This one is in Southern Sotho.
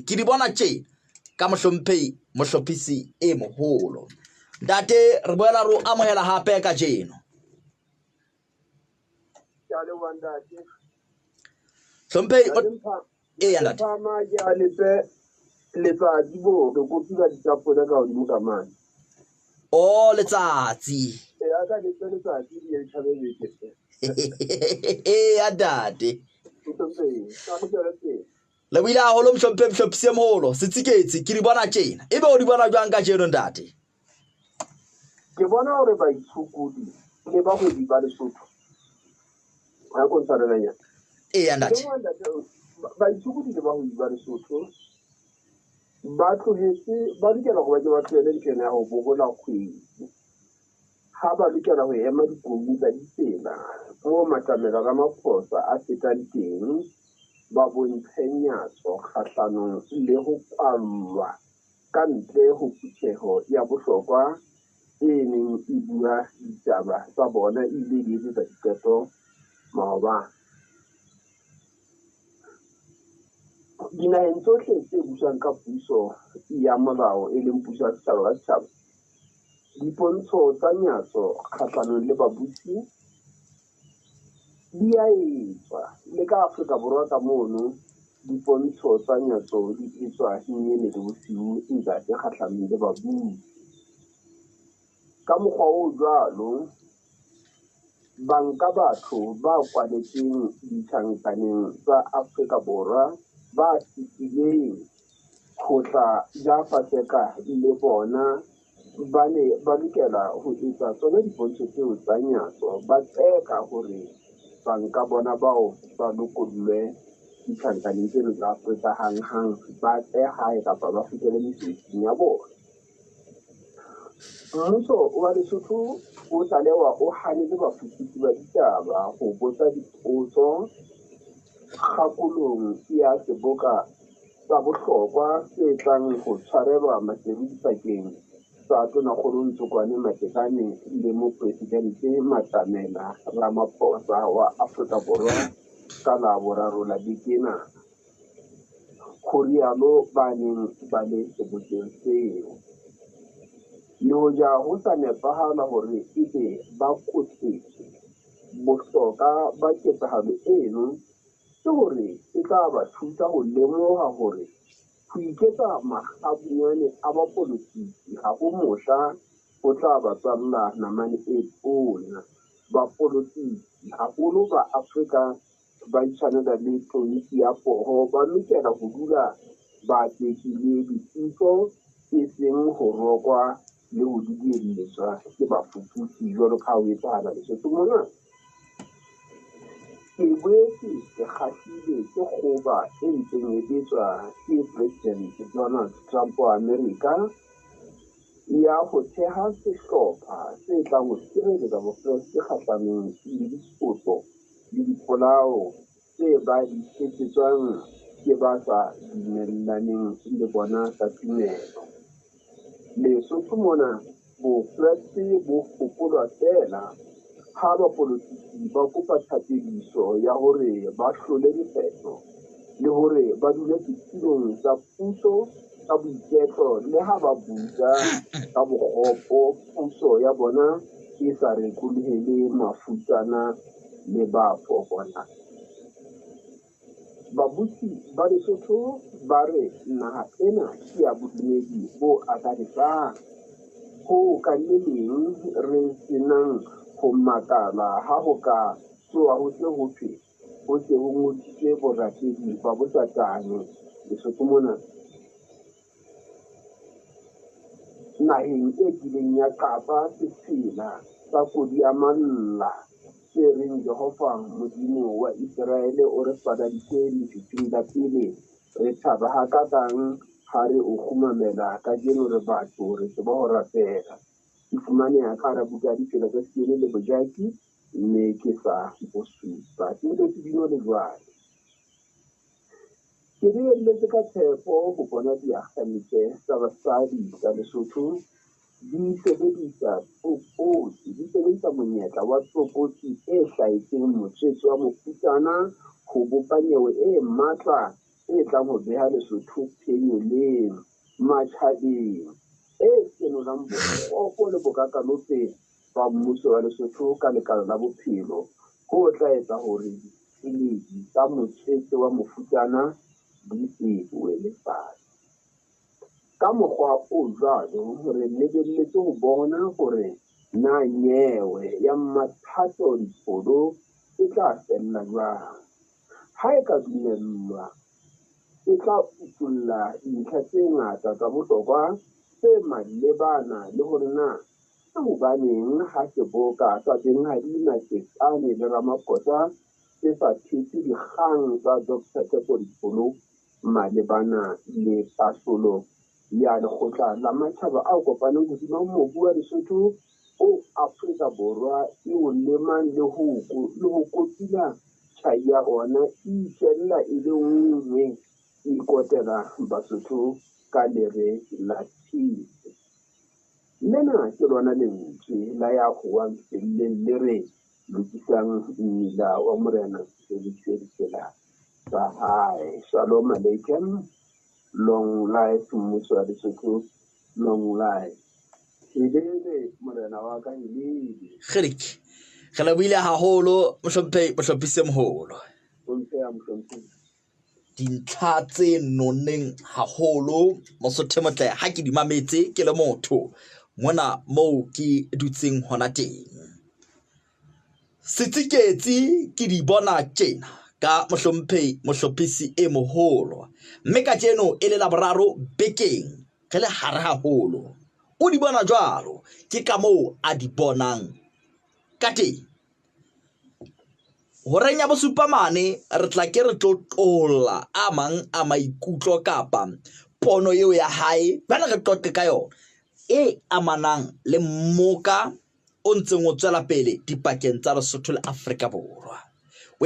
Ke di bona tjena ka mohlomphehi mohlophisi e moholo. Ntate, re boela re o amohela hape kajeno. Ke a leboha ntate. Hlomphehi eya ntate. Phama ke a lepe letsatsi bo re kotula ditapole ka hodimo ka mane. O letsatsi. Eya ka lepe letsatsi di ye tjhabe beke. Eya ntate. Hlomphehi, ka go tswele pele. Le buile haholo mohlomphehi mohlophisi e moholo. Setsiketsi ke di bona tjena. Ebe o di bona jwang kajeno ntate? Ke bona hore baitshokodi le bahwebi ba Lesotho ha ko ntshwarelanyana. Eya ntate. Baitshokodi le bahwebi ba Lesotho ba tlohetse ba lokela hore ba ke ba tlohele ntho ena ya ho bohola kgwedi ha ba lokela ho ema dikoung tsa ditsela moo Matamela Ramaphosa a fetang teng ba bontshe nyatso kgahlanong le ho kwallwa ka ntle ho phutheho ya bohlokwa e neng e bua ditaba tsa bona ebile di etsetsa diqeto maobane. Dinaheng tsohle tse buswang ka puso ya molao e leng puso ya setjhaba ka setjhaba, dipontsho tsa nyatso kgahlanong le babusi di a etswa. Le ka Afrika Borwa ka mono dipontsho tsa nyatso di etswa nyene le bosiu ntate kgahlanong le babusi. Ka mokgwa o jwalo, banka batho ba kwaletsweng ditjhankaneng tsa Afrika Borwa ba sitilweng ho tla ja Paseka le bona ba ne ba lokela ho etsa tsona dipontsho tseo tsa nyatso, ba tseka hore banka bona bao ba lokollwe ditjhankaneng tseno tsa Afrika hanghang, ba tle hae kapa ba kgutlele mesebetsing ya bona. Mmuso wa Lesotho o tlalewa o hanetse bafuputsi ba ditaba ho botsa dipotso kgakolong ya seboka sa bohlokwa se tlang ho tshwarelwa Maseru dipakeng tsa Tonakgolo Ntsokoane Matekane le Mopresidente Matamela Ramaphosa wa Afrika Borwa ka la boraro la beke ena. Ho rialo ba neng ba le sebokeng seo. Le hoja ho sa nepahala hore ebe ba kotletswe, bohloka ba ketsahalo eno ke hore e tla ba thusa ho lemoha hore ho iketsa makgabunyane a bapolotiki ha ho mohla ho tla ba tswalla namane e tona. Bapolotiki, haholo ba Afrika ba itshwanela le tonki ya poho, ba lokela ho dula ba tekile dipitso e seng ho rokwa le ho duduelletswa ke bafuputsi jwalo ka ha ho etsahala Lesotho mona. Ke boetse ke kgahlilwe ke kgoba e ntseng e betswa ke President Donald Trump wa Amerika ya ho theha sehlopha se tlang ho sireletsa Bokreste kgahlanong le ditshotlo le dipolao tse ba di etsetswang ke ba sa dumellaneng le bona ka tumelo. Lesotho mona Bokreste bo hopolwa feela ha bapolotiki ba kopa thapediso ya hore ba hlole dikgetho le hore ba dule setulong sa puso ka boiketlo le ha ba busa ka bokgopo puso ya bona e sa rekolohele mafutsana le ba fokolang. Babusi ba Lesotho ba re naha ena ke ya bodumedi bo akaretsang, hoo ka le leng re se nang ho makala ha ho ka tsoha ho se ho thwe ho se ho ngodisitswe borapedi ba bosatane Lesotho mona. Naheng e kileng ya qapa sefela sa kodi-ya-malla se reng, Jehova, Modimo wa Iseraele, o re faladitse lefifing la pele. Re thaba hakakang ha re o kgumamela kajeno, re batho, re tseba ho rapela. E fumaneha ka hara buka ya Ditsela tsa Sione le Bojaki, mme ke sa bosupa. Ke utlwetse bino le jwale. Ke lebelletse ka tshepo ho bona diakgente tsa basadi tsa Lesotho di sebedisa tlokotsi, di sebedisa monyetla wa tlokotsi e hlahetseng motswetse wa mofutsana ho bopa nyewe e matla e tlang ho beha Lesotho phenyoleng matjhabeng, e senolang bokgopo le bokakalope ba mmuso wa Lesotho ka lekala la bophelo, ho tla etsa hore dikeledi tsa motswetse wa mofutsana di se wele fatshe. Ka mokgwa o jwalo re lebelletse ho bona hore na nyewe ya Mmathato Dipholo e tla fella jwang. Ha e ka dumellwa, e tla utolla dintlha tse ngata tsa bohlokwa tse malebana le hore na ke hobaneng ha seboka sa Benghadi Matekane le Ramaphosa se sa thetse dikgang tsa Doctor Tshepo Dipholo malebana le kahlolo ya Lekgotla la Matjhaba a Kopaneng hodima mobu wa Lesotho oo Afrika Borwa e o lemang le ho le ho kotula tjhai ya ona e itjella e le nngwe e ikotela Basotho ka lere la tshipi. Lena ke lona lentswe la ya howang felleng le re, Lokisang mmila wa Morena, le lokise ditsela tsa hae. Shalom aleikum. Long life mmuso wa Lesotho, long life. Helele morena wa ka, helele. Kgedik. Re lebohile haholo mohlomphehi mohlophisi e moholo. Hlompheha mohlomphehi. Dintlha tse nonneng haholo Mosotho e motle ha ke di mametse ke le motho mona moo ke dutseng hona teng. Setsiketsi ke di bona tjena ka mohlomphehi mohlophisi e moholo mme kajeno e le Laboraro bekeng re le hare haholo. O di bona jwalo ke ka moo a di bonang ka teng. Horeng ya bosupa mane re tla ke re tlo qolla a mang a maikutlo kapa pono eo ya hae jwale re qoqe ka yona e amanang le mmoka o ntseng o tswela pele dipakeng tsa Lesotho le Afrika Borwa.